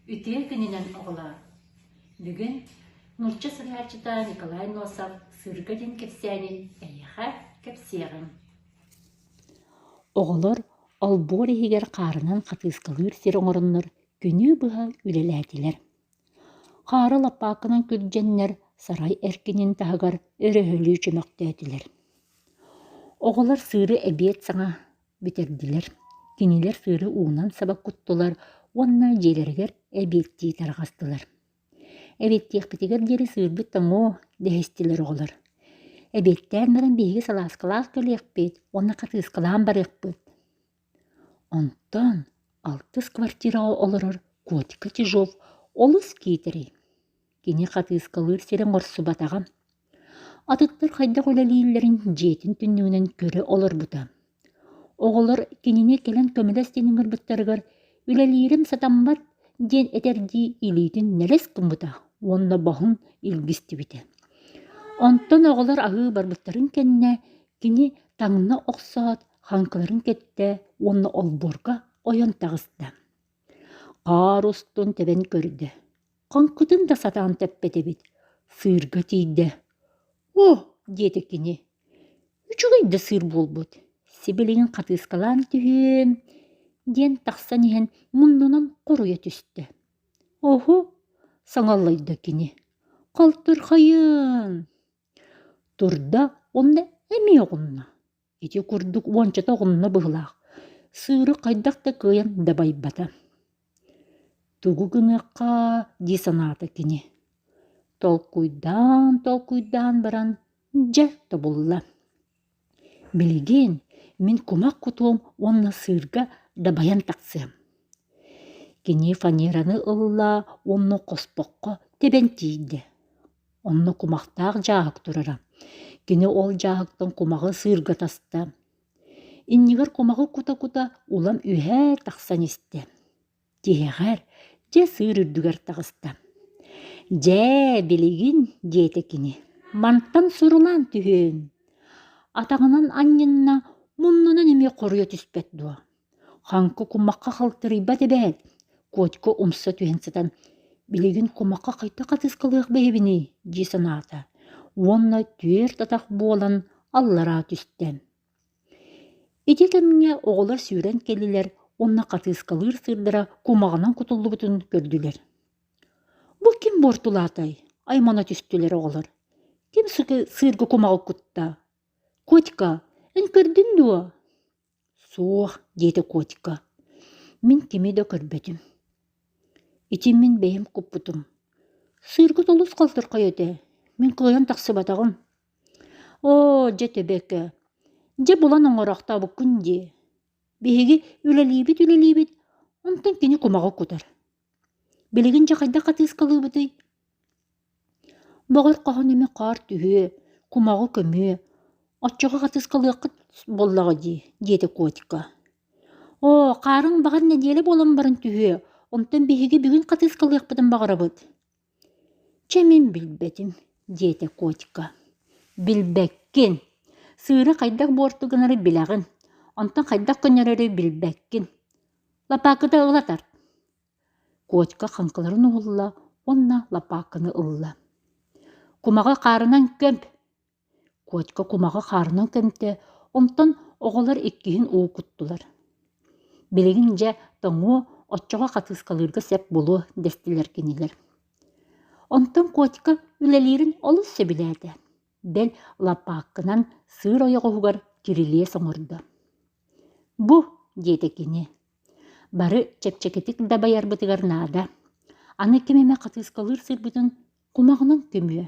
Үтүө күнүнэн оҕолоор! Бүгүн нуучча суруйааччыта Николай Носов «Сыырга» диэн кэпсээнин эһиэхэ кэпсиэҕим. Оҕолор олбуор иһигэр хаарынан хатыыскалыыр сир оҥороннор күнү быһа үлэлээтилэр. Хаары лаппаакынан күрдьэннэр сарай эркинин таһыгар өрөһөлүү чөмөхтөөтүлэр. Оҕолор сыыры эбиэт саҥа бүтэрдилэр. Кинилэр сыыры уунан саба куттулар уонна дьиэлэригэр эбиэттии тарҕастылар. Эбиэттиэхпитигэр диэри сыырбыт тоҥуо, дэһистилэр оҕолор. Эбиэттээн баран биһиги салааскалаах кэлиэхпит уонна хатыыскалаан барыахпыт. Онтон алтыс квартираҕа олорор Котька Чижов олус киитэрэй. Кини хатыыскалыыр сирин оҥорсубатаҕа. Атыттар хайдах үлэлииллэрин дьиэтин түннүгүнэн көрө олорбута. Оҕолор кинини кэлэн көмөлөс диэн ыҥырбыттарыгар «Үлэлиирим сатаммат» диэн этэрдии илиитин нэлэс гыммыта уонна баһын илгистибитэ. Онтон оҕолор аһыы барбыттарын кэннэ кини таҥна охсоот хаҥкыларын кэттэ уонна олбуорга ойон таҕыста. Хаар устун тэбэн көрдө, хаҥкытын да сатаан тэппэт эбит, сыырга тиийдэ. «О!» диэтэ кини. «Үчүгэй да сыыр буолбут, сибилигин хатыыскалаан түһүөм» диэн тахсан иһэн муннунан хоруйа түстэ. «Оһо!» саҥаллайда кини. «Халтырхайын!» Турда уонна эмиэ оҕунна. Ити курдук уончата оҕунна быһыылаах, сыыры хайдах да кыайан дабайбата. Тугу гыныахха дии санаата кини. Толкуйдаан-толкуйдаан баран дьэ тобулла. Билигин мин кумах кутуом уонна сыырга дабайан тахсыам. Кини фанераны ылла уонна хоспоххо тэбэн тиийдэ. Онно кумахтаах дьааһык турара. Кини ол дьааһыктан кумаҕы сыырга таста. Иннигэр кумаҕы кута-кута улам үөһээ тахсан истэ. Тиһэҕэр дьэ сыыр үрдүгэр таҕыста. «Дьээ, билигин, — диэтэ кини, — мантан сурулаан түһүөҥ». Атаҕынан анньынна, муннунан эмиэ хоруйа түспэт дуо? Хаҥкы кумахха халтарыйбат эбээт, Котька умса түһэн сытан, «Билигин кумахха хайдах хатыыскалыах бэйэбиний?» дии санаата уонна түөрт атах буолан аллараа түстэ. Ити кэмҥэ оҕолор сүүрэн кэллилэр уонна хатыыскалыыр сыырдара кумаҕынан кутуллубутун көрдүлэр. «Бу ким буортулаатай?» аймана түстүлэр оҕолор. «Ким сыырга кумаҕы кутта? Котька, эн көрдүн дуо?» «Суох», диэтэ Котька. «Мин кими да көрбөтүм. Ити мин бэйэм куппутум. Сыыргыт олус халтархай этэ, мин кыайан тахсыбатаҕым». «Оо, дьэ төбөкө, дьэ булан оҥороохтообуккун дии. Биһиги үлэлиибит-үлэлиибит, онтон кини кумаҕы кутар. Билигин дьэ хайдах хатыыскалыыбытый? Баҕар хаһан эмэ хаар түһүө, кумаҕы көмүө, оччоҕо хатыыскалыаххыт буоллаҕа дии, диэтэ Котька. Оо, хаарыҥ баҕар нэдиэлэ буолан баран түһүө, онтон биһиги бүгүн хатыыскалыахпытын баҕарабыт. Чэ мин билбэтим, диэтэ Котька. Билбэккин. Сыыры хайдах буорту гынары билэҕин, онтон хайдах көннөрөрү билбэккин. Лапаакыта ыла тарт. Котька хаҥкыларын уһулла уонна лапаакканы ылла. Кумаҕы хаарынан көмп! Котька кумаҕы хаарынан көмтө, онтон оҕолор иккиһин уу куттулар. Билигин дьэ тоҥуо, оччоҕо хатыыскалыырга сөп буолуо дэстилэр кинилэр. Онтон Котька үлэлиирин олус сөбүлээтэ. Бэл лаппааккынан сыыр ойоҕоһугар кирилиэс оҥордо. «Бу» диэтэ кини, «бары чэпчэкитик дабайарбытыгар наада. Аны ким эмэ хатыыскалыыр сыырбытын кумаҕынан көмүө.